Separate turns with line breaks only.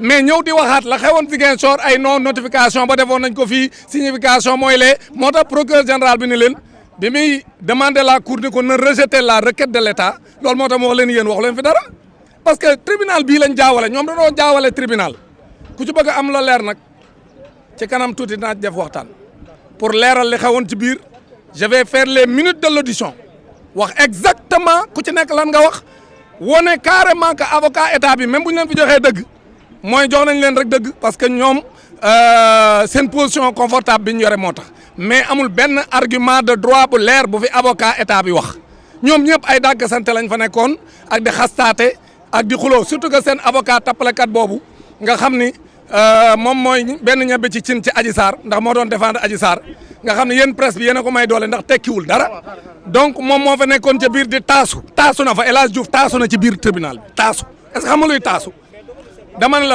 mais ñëw di waxaat la xewoon Ziguinchor ay non notification ba defoon nañ ko fii signification mooy lee moo tax procureur général bi ni leen bi muy demander la cour ni ko na rejeter la requête de l'État loolu moo tax mu wax leen yéen wax leen fi dara parce que tribunal bii lañ jaawale ñoom dañoo jaawale tribunal ku ci bëgg a am la leer nag ci kanam tuuti naa def waxtaan pour leeral li xewoon ci biir je vais faire les minutes de l'audition wax exactement ku ci nekk lan nga wax wone carrément que avocat état bi même bu ñu leen fi joxee dëgg mooy jox nañ leen rek dëgg parce que ñoom seen position confortable bi ñu yore moo tax mais amul benn argument de droit bu leer bu fi avocat état bi wax ñoom ñëpp ay dàgg sante lañ fa nekkoon ak di xastaate ak di xuloo surtout que seen avocat tappalekat boobu nga xam ni moom mooy benn ñebe ci cin ci Adji Sarr ndax moo doon défendre Adji Sarr nga xam ne yéen presse bi yéen a ko may doole ndax tekkiwul dara donc moom moo fa nekkoon ca biir di taasu na fa El Hadj Diouf taasu na ci biir tribunal bi taasu est-ce que xam nga luy taasu dama ne la